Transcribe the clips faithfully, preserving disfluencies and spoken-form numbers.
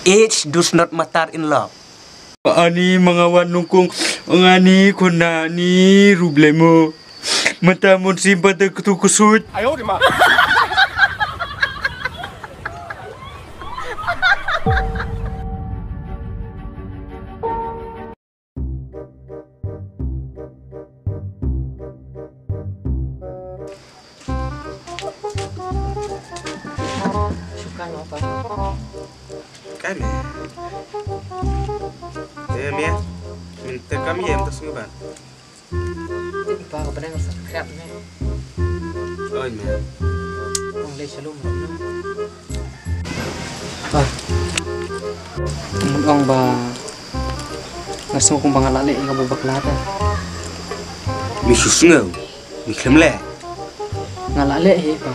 Age does not matter in love. Ani mangawan nungkung ngani kona ni rublemo. Mata mon simpa te kutu kusut. Shukan apa? Kan ya. Ya, Mia. Minta kami ya, minta sungguh, Bang. Ipa ka pdeng sa krap ne. Oi, Mia. Ong le shalom, no? Pa. Mun ong ba nga sngew kumba nga lah leh ïa kaba bakla te. Mi shu sngew, mi khlem leh. Nga lah leh hi pa.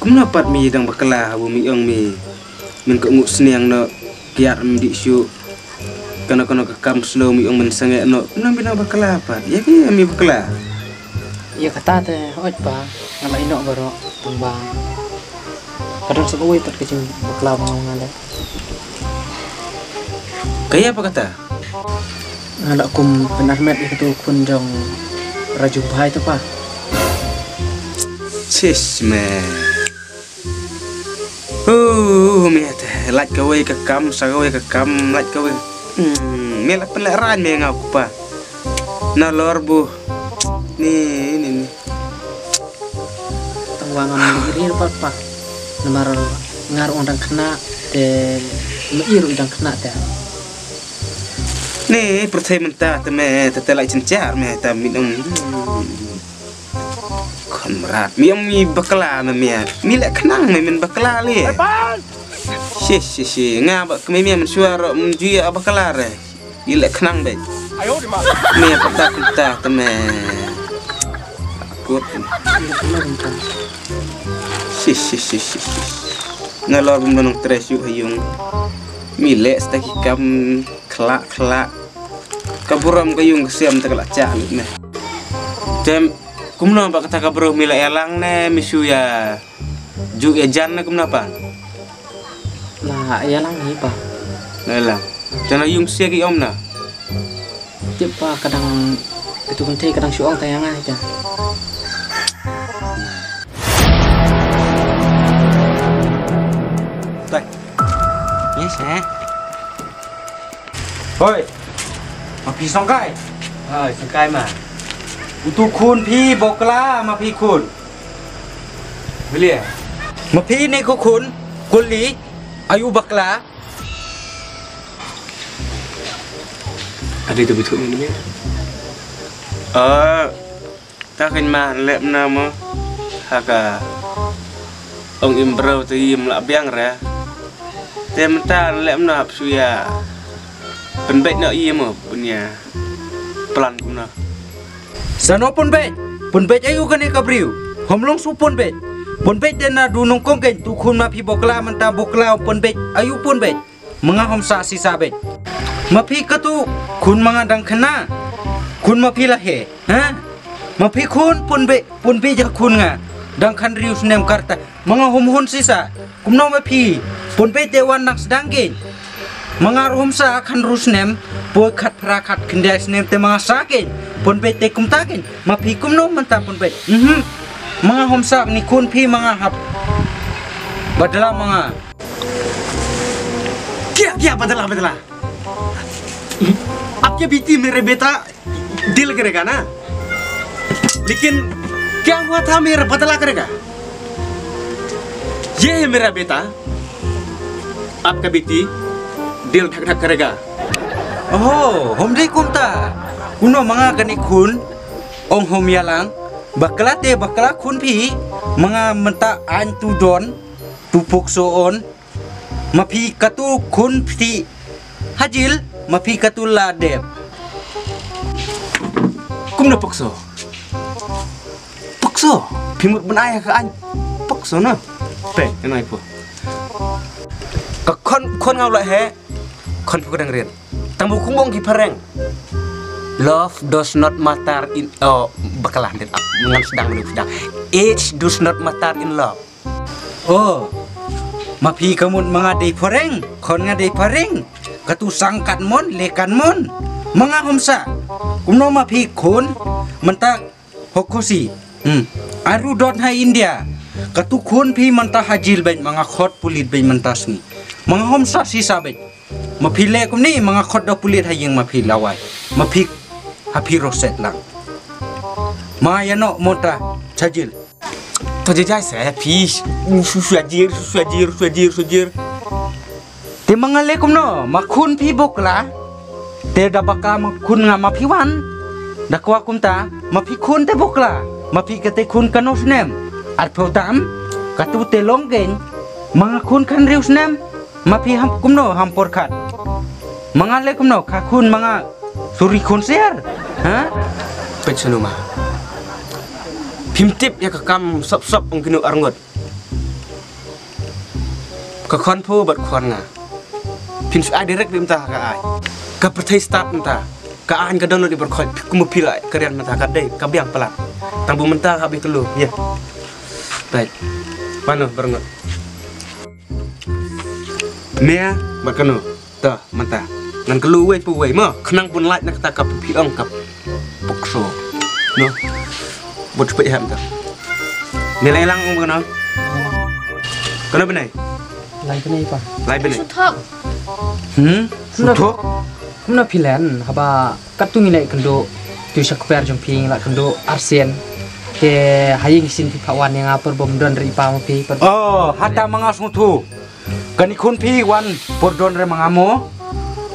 Kumno pat mi dang bakla haba mi ong mi men ka ngut sniang noh, kiar em dih shuh. Kano kano ka kam slow mi ong men sangeh noh. Kumno mi dang bakla pat? Ïa ki mi bakla. Ïa kata te hooid pa, nga la ïehnoh baroh tang ba ka don sa kawei pat ka jingbakla ba nga ong nga leh. Kaei pa kata? Nga la kum pynarmet ïa katu khun jong Raju Bhai tu pa. Sis me. Uh, me te, lait kawei ka kam, sa kawei ka kam, lait kawei. Hmm, me la pynleh rang me nga u kpa. Nalor buh. Ni, ni, ni. Tang wa ngam iri pat pa. Namar nga ruh dang khynnah te, me iri dang khynnah te. Ni pyrthei mynta te me, te te lait jynjar me, te mi nong. Khun mrad, mi ong mi bakla me me. Mi leh khnang me men bakla le. Shi, shi, shi. Nga ba kmie mia mynshuwa ruh mynjur ïa bakla re. Ïa leh khnang beit. Mia pat ta kynta te me. Kut. Shi, shi, shi, shi, shi. Nalor bym don nongtrei shuh ha ïung. Mi leh sta ki kam khlak khlak. Ka burom ka ïung ka sem te ka la chah lut ne. Te kumno ba kata ka briew mi la ïalang ne mi shu ïa ju ïa jan ne kumno pa? La ïalang hi pa. La ïalang. Te na ïung sia ki ong na. Tip pa ka dang itu kynthei ka dang shu ong ta ïa nga hi ta. Tai. Yes eh. Hoi. Ma phi sngewkai? Hoi, sngewkai ma. Utu khun phi bakla ma phi khun. Beli eh? Ma phi ne ko khun kuli ayu bakla. Ada itu betul ni. Eh, ta kan ma lep na mo. Haka ong im bro te im la biang re. Te mynta lep na hap suya. Pynbeit noh ïa mo punya plan kumno. Sa noh pynbeit, pynbeit ayu kane ka briew. Hom long su pynbeit. Pynbeit te na du nongkong kein tu khun ma phi bakla mynta bakla pynbeit ayu pynbeit. Ma nga hom sa si sa beit. Ma phi katu khun ma nga dang khynnah. Khun ma phi la he, ha? Ma phi khun pynbeit, pynbeit ja khun nga. Dang khan riu snem karta. Ma nga hom hun sisa, kumno ma phi? Pun beit te wan nang sdang kein. Ma nga ruh hom sa khan ru snem, poi khat phra khat khyndai snem te ma nga sa kein. Pun beit te kumta kein. Ma phi kumno mynta pun beit? Mhm. Ma nga hom sa ni khun phi ma nga hap. Badla ma nga. Kya kya badla badla? Aap kya biti mere beta? दिल करेगा ना, लेकिन क्या हुआ था मेरा बदला करेगा। ये है मेरा बेटा, आपका बेटी दिल धक धक करेगा। Oh, hom dei kumta. Kumno ma nga kane khun, ong hom ïalang, bakla te bakla khun phi, ma nga mynta ain tu don, tu pok so on, ma phi katu khun phi. Hajil, ma phi katu la dep. Kumno pokso? Pokso, phi mut ban ai ka ain. Pokso na. Pe, enai po. Ka khon, khon ngau la he. Khon phu ka dang rin. Tang bu kung bong ki phareng. Love does not matter in, oh, bakla dit ap. Ngan sedang menu sedang. Age does not matter in love. Oh. Ma phi ka mut ma nga dei phareng, khon nga dei phareng. Katu sang katmon, le katmon. Ma nga hom sah. Kumno ma phi khun, mynta Hokosi. Hmm. Aru dot ha India. Katu khun phi mynta ha jil beit ma nga khot pulit beit mynta sngi. Ma nga hom sah shisha beit. Ma phi leh kumne ma nga khot da pulit ha ïing ma phi lawai. Ma phi ha phi roset lang. Ma ïa no mynta sha jil. To jai jai se phi. Shu shu jir, shu shu jir, shu jir, shu jir. Te ma nga leh kumno, ma khun phi bokla. Te da baka ma khun nga ma phi wan. Da kwah kumta, ma phi khun te bokla. Ma phi kate khun kano snem. Arphew tam, katu te long gen. Ma nga khun khanriew snem. Ma phi ham kumno ham por khat. Ma nga leh kumno, ka khun ma nga suri khun siar. Ha? Peit sunu ma. Phim tip ïa ka kam sop sop ong kinu arngut. Ka khon phu bad khon nga. Phin shu ai direct beit mynta ka ai. Ka pyrthei start mynta. Ka ai ka download i bar khoi. Kumba phi la ka rian mynta ka dei ka biang palat. Tang bu mynta ha bi kelu. Ïa. Baik. Mano barngot. Mea bad kano. Ta mynta. Ngan kelu wei pu wei ma khnang bun lait na kata ka phi ong ka pukso. No. Bot phi ha mynta. Ni lai lang ong kano. Kano bnai. Lai bnai pa. Lai bnai. Suthok. Hmm? Suthok. Kumno phi len haba katu ngi leh kynduh tu sha kper jong phi ngi la kynduh arsien. Te ha ïing shin phi pha wan ïa nga por bym don ri pa ma phi por. Oh, hata ma nga sngewthuh. Kani khun phi wan por don re ma nga mo.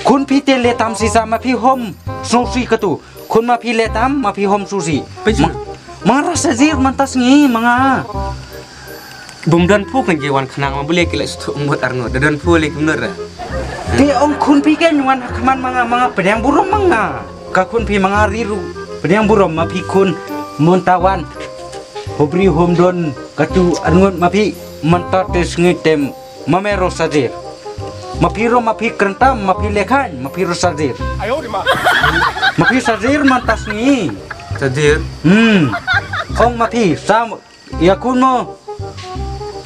Khun phi te le tam sisa ma phi hom sngewsi katu. Khun ma phi le tam ma phi hom susi. Peit shu. Ma, ma nga rasa jir man ta sngi ma nga. Bym don phu kan je wan khnang ma bule ki leh suthu mut arngut. Da don phu le kumno ra. Te ong khun phi kan wan ha khman ma nga ma nga pdiang burom ma nga. Ka khun phi ma nga ri ru pdiang burom ma phi khun mun ta wan. Hobri hom don katu arngut ma phi man ta te sngi tem. Ma me ro sadir. Ma phi ro ma phi krentam ma phi lekhan ma phi ro sadir. Ma phi sadir man ta sngi. Sadir. Hmm. Ong ma phi sam ya kun mo.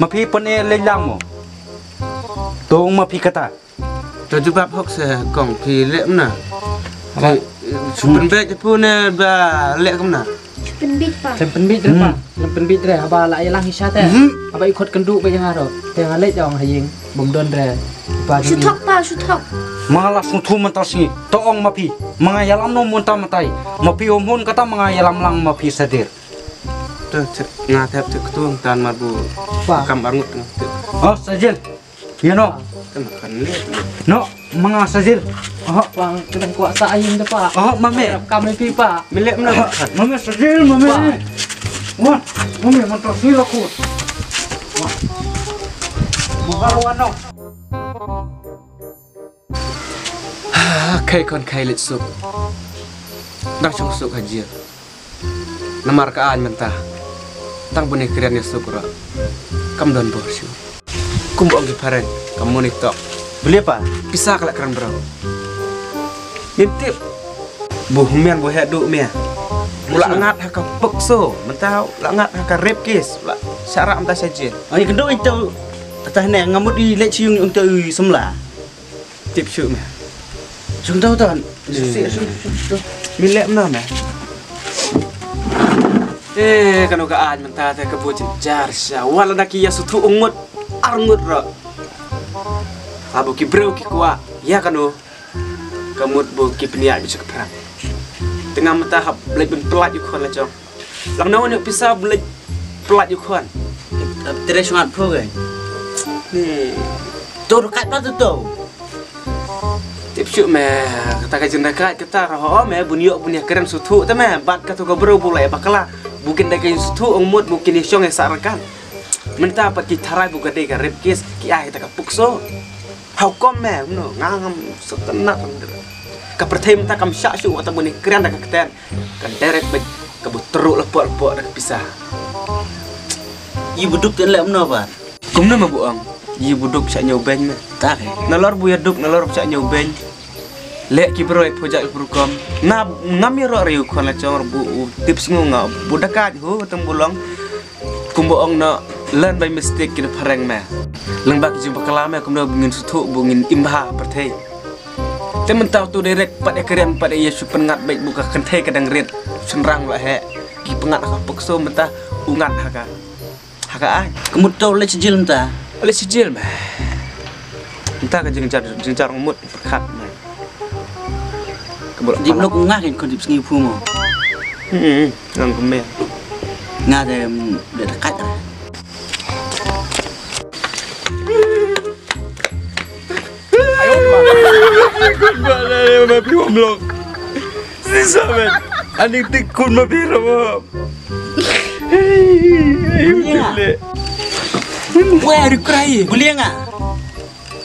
Ma phi pone le lang mo. Tong ma phi kata. To jubab hok se kong phi lek mna. Apa? Phi, eh, shu pynbeit phu ne ba lek mna. Shu pynbeit pa. Shu pynbeit re pa. Hmm. Shu pynbeit re haba la ïalang hi sha te. Mhm. Haba i khot kynduh ba ïa nga ro. Te nga leit ong ha ïing bym don re. Pa shu thok pa, shu thok. Ma la shu thu mynta sngi. To ong ma phi. Ma nga ïalam no mynta mynta. Ma phi ym hun kata ma nga ïalam lang ma phi sadir. Te, te, nga thep te ktung tan mar bu. Pa. Kam arngut nga. Te. Oh, sajil. Ïa no. Te makan le. No, ma nga sajil. Oh, pang kedang kuat sa ayin de pa. Oh, mame. Kam le pi pa. Mele mena. Oh, mame sajil, mame. Pa. Wah, mame mantok ni laku. Wah. Bukan wano. Khai kon khai leit suk. Dang shong suk ha jia. Namar ka aiñ mynta. Tang bun ïa kren ïa suk ruh. Kam don bor shu. Kum ba ong ki phareng kam monitor. Believe pa. Pisa ka la kren bro. Ngim tip. Bu hynmen bu heh duh mia. Bu la ngat ha ka pukso mynta la ngat ha ka rape case la. Sara mynta sha jia. Ai kynduh ito. Kata ne nga mut i leit sha ïing ito i samla. Tip shuh me. Jong tau tan. Shuh shuh shuh shuh. Min leh mna me. Eh, kano ka aiñ mynta te ka bu jynjar sha. Wala da ki ïa suthu ong ngut ar ngut ro. Abu ki briew ki kwah ïa kano. Ka mut bu ki pynïaid bad sha ka phrang. Te nga mynta hap leit ban pyllait ïa u khon la jong. Lang nau ne pisa blet plat yu khon. Tre shngat phu ke. Ni. Tu rukat pa tu tu. Tip shu me kata ka jin rukat kata raho me bun yok bun ya keren suthu ta me bat katu ka bro bu lai bakla. Bukin da ka suthu ong mut bukin ya shong ya sa rakan. Mynta pat ki tharai bu ka dei ka rep kes ki ai ta ka pukso. Hau kom me no nga ngam sot na. Ka perthei mynta kam sha shu wa ta bun ya keren da ka keten. Ka direct bad ka bu teru lepoh lepoh da ka pisa. Yi buduk te lem no ba. Kumno ma bu ong. Yi buduk sha nyau beng me. Ta ke. Nalor bu ya duk nalor sha nyau beng. Lek ki broi phu jak pru kom. Na ngam ya ro riu khon la chong bu tip sngu nga bu dakat hu tang bu long. Kum bu ong no Learn by mistake ki da phareng me. Lang ba ki jingbakla me kumno ba ngin sngewthuh ba ngin im bha pyrthei. Te mynta to direct pat ïa kren pat ïa shu pynngat beit ba ka kynthei ka dang rit shynrang ba heh. Ki pynngat ha ka pokso mynta u ngat ha ka. Ha ka ai. Ka mut to leit sha jil mynta. Leit sha jil me. Mynta ka jingjar jingjar mut pyrkhat me. Ka bol. Dip lok nga kin kon dip sngi phu mo. Hmm, ngan kumne. Nga de de kat. Khun ba la le ma phi wam long. Si sa men. Ani tik khun ma phi ro. Ayu tik le. Why are you crying? Bulia nga.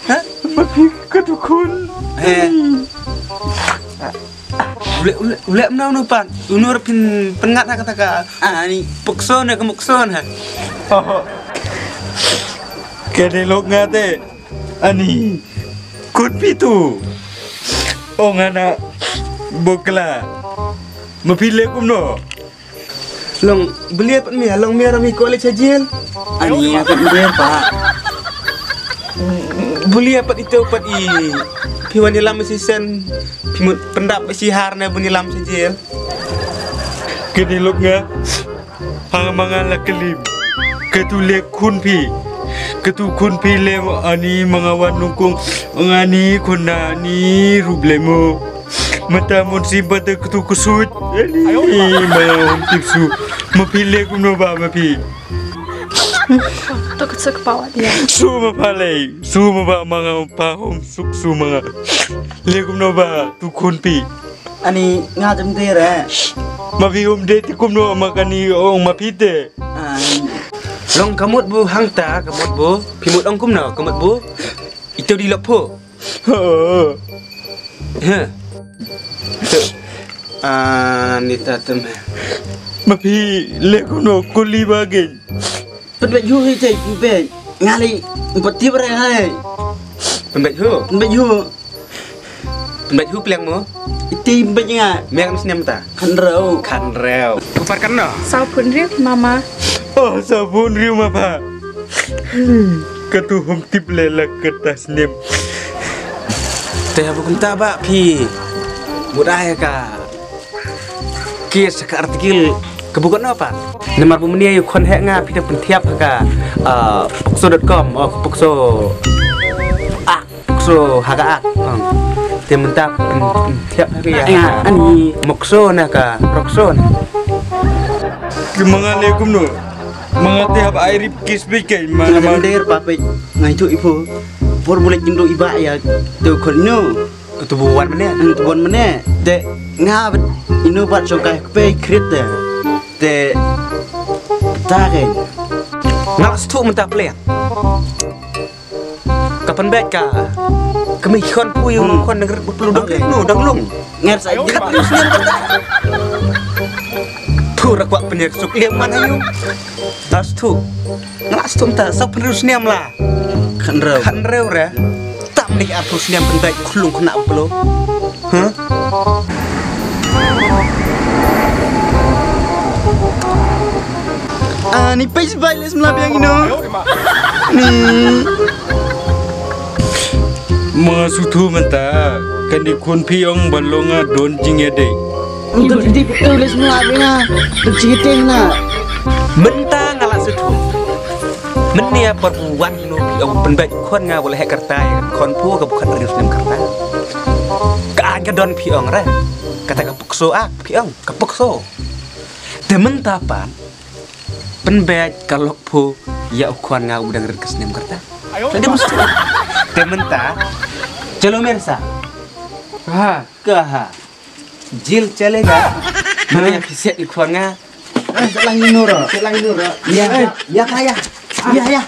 Ha? Ma phi ka tu khun. Eh. Ule ule ule mna unu pan. Unu ra phin pyngat ha kata ka. Ah, ani pokso na ka mokso na. Kene lok nga te. Ani. Khun phi tu. Ong ana bokla. Ma phi le kumno. Long bulia pat mi long mi ra mi college ha jil. Ani ya pat mi pa. Bulia pat itu pat i. Phi wan ïalam si sen. Phi mut pyndap si har ne bun ïalam si jil. Kene lok nga. Hang manga la klim. Katu le khun phi. Katu khun phi le ani manga wan nungkung. Ngani khun na ni rup le mo. Mata mon simpat katu kusut. Ani manga hom tipsu. Ma phi le kumno ba ma phi. To ka suk pawa dia. Su ma pha le. Su ma ba manga pa hom suk su manga. Le kumno ba tu khun phi. Ani nga jem de re. Ma phi um de ti kumno ma kani ong ma phi te. Ai. Long ka mut bu hangta ka mut bu. Phi mut ong kumno ka mut bu. Itu di lok pho. He. Ah, ni ta tem. Ma phi le kumno kuli ba gen. Pynbeit hu hi te pynbeit. Ngali pynbeit tip re ngali. Pynbeit hu. Pynbeit hu. Pynbeit hu pliang mo. Iti pynbeit nga. Miang snem ta. Khanreu. Khanreu. Kupar kan no. Saw phun riu mama. Oh, saw phun riu mama. Katu hum tip le la kata snem. Te ha bu kumta ba phi. Mudai ka. Ki sa ka article ka bukan apa. Namar bu menia yu khon hek nga phi da pynthiap ha ka ah, pokso dot com oh pokso ah pokso ha ka ak. Te mynta pynthiap ha ka ya. Ani mokso na ka rokso na. Ki manga le kumno. Manga te hap ai rip kis bik kai mana mana. Der pa pe ngai tu ipo. Por bulai kindo iba ya tu khon no. Katu buan mene. Katu buan mene. Te nga bet inu bat song kai kpe krit te. Te ta ke. Nga la sthu mynta ple. Ka pynbeit ka. Kami khon pui u khon nang rit beplu dang rit nu dang lung. Ngat sa kat ni snem kata. Tu ra kwak pynyak suk liam man ayu. As tu. Nga la stum ta sa pynriew snem la. Khanreu. Khanreu re. Tam ni arphew snem pynbeit khulung khna plo. Huh? Ah, ni pei bai les mla biang ino. Ni. Manga suthu mynta kan di khun phi ong ba long a don jingïadei. Untuk di tu les mla biang a. Jingïadei na. Mynta nga la suthu. Mynne por bu wan ino phi ong pynbeit khun nga wala hek kertai khun phu ka bukan rius nem kertai. Ka an ka don phi ong re. Kata ka pukso ak phi ong ka pukso. Te mynta pan pynbeit ka lok phu ïa u khun nga u dang rit ka snem kertai. Te mynta chalo mer sa. Ha. Ka ha. Jil chalega. Mana ya kiset i khwan nga. Eh, selang ni nura, selang ni nura. Ya, ya, ya, ya. Ya, ya.